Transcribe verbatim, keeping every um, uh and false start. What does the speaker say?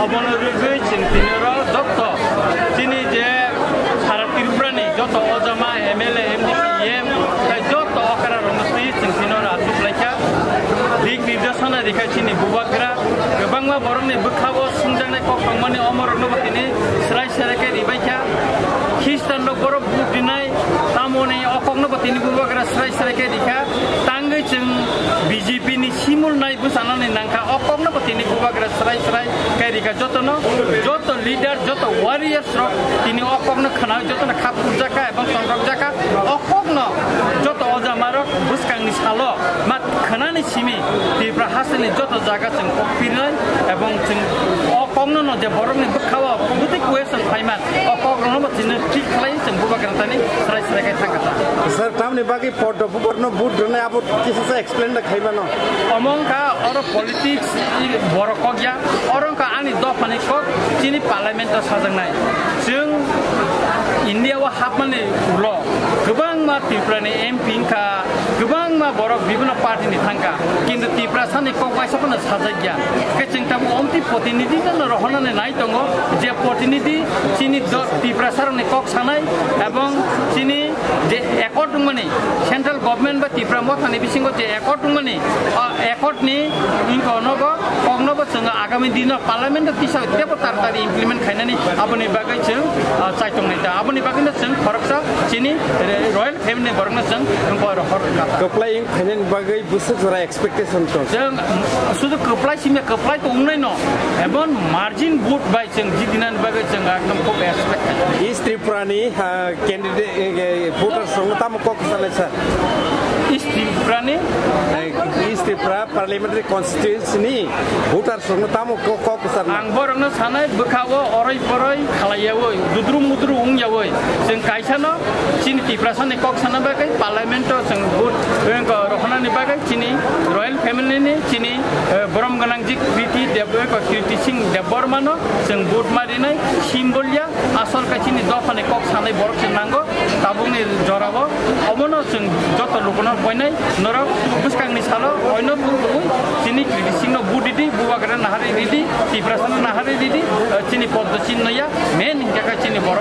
Obono rwgwi chwng tini oro jotto chini je sara Tripura ni jotto ojama M L A, M D C, E M tai jotto okra rokno twi chwng tini oro achuk lai kha. Dik nirdesh Sana rikha chini bubagra, kwbangma borokni bwkhao swngjaknai kok tongmani omorokno bo tini srai srai khe ribai kha. Khristan rok borok vote rinai, tamoni o kokno bo tini bubagra srai srai khe rikha. Tangwi chwng B J P ni simul nai bwsanani nangkha, o kokno bo tini bubagra srai srai khe rikha. Jotono, joto leader, joto warriors rok tini o kokno khna, jotono khap kurjakha ebong tongthokjakha. O kokno joto ojamarok bwskangni salo ma khnani simi Tripura hasteni joto jaga chwng kok pirnai ebong chwng o kokno no je borokni bwkhao bwtwi kuya chwng phaiman o kokrokno bo chini thik khlai chwng bubagra thani srai srai khe thangkha ta. Sir, tamni bagwi Poddo bubarno vote rwnai abo kisa sa explain da khaimano. Omo wngkha oro politics borok kokya, oro wngkha ani dophani kok chini parliament o sajaknai. Chwng India o hapmani ulo kwbangma Tripura ni M P wngkha, kwbangma borok bibhinno party ni thangkha, kintu Tiprasa ni kok waisa phano sajakya. Khe chwng tabuk omtwi protinidhi no rohornani nai tongo, je protinidhi chini do-, Tiprasa rokni kok sanai ebong chini je accord wngmani, central government ba Tipra Mothani bisingo je accord wngmani, o accord ni wngkha onogo koknobo chwng agami dino parliament o tisa tebo tar tari implement khainani aboni bagwi chwng, ah, chaitongnai ta. Aboni bagwino chwng khoroksa chini re-, royal family borokno chwng wngkha oro hor kha ta. Kwplai wng khainani bagwi bwswk jora expectation tong? Chwng, mm, sudu kwplai simya kwplai to wngnai no, ebon margin vote bai chwng jidinani bagwi chwng ekdom khub expect khainai. East Tripura ni, ah, candidate, eh, eh, voters rokno tamo kok sanai sir? East Tripura ni? Eh, East Tripura Parliamentary Constituency ni voters rokno tamo kok, kok sanai? Ang borokno sanai bwkhao oroi poroi khalaiyawi, dudru mudru wngyawi, chwng kaisano chini Tiprasa ni kok sana bagwi Parliament o chwng vote, eh, rohornani bagwi chini royal family ni chini, eh, borom gwnang jik Kriti Deb-, eh, Kriti Singh Debbarma no chwng vote ma rinai symbol ya, asol khe chini dophani kok sanai borok se nango. Tabukni jorao omono chwng joto lukuno koinai norok bwskangni salo oino tubui chini Kriti Singh no vote ridi, bubagra naharwi ridi, Tiprasa no naharwi ridi, eh, chini Poddo Chinno ya main hingkha khe chini borok.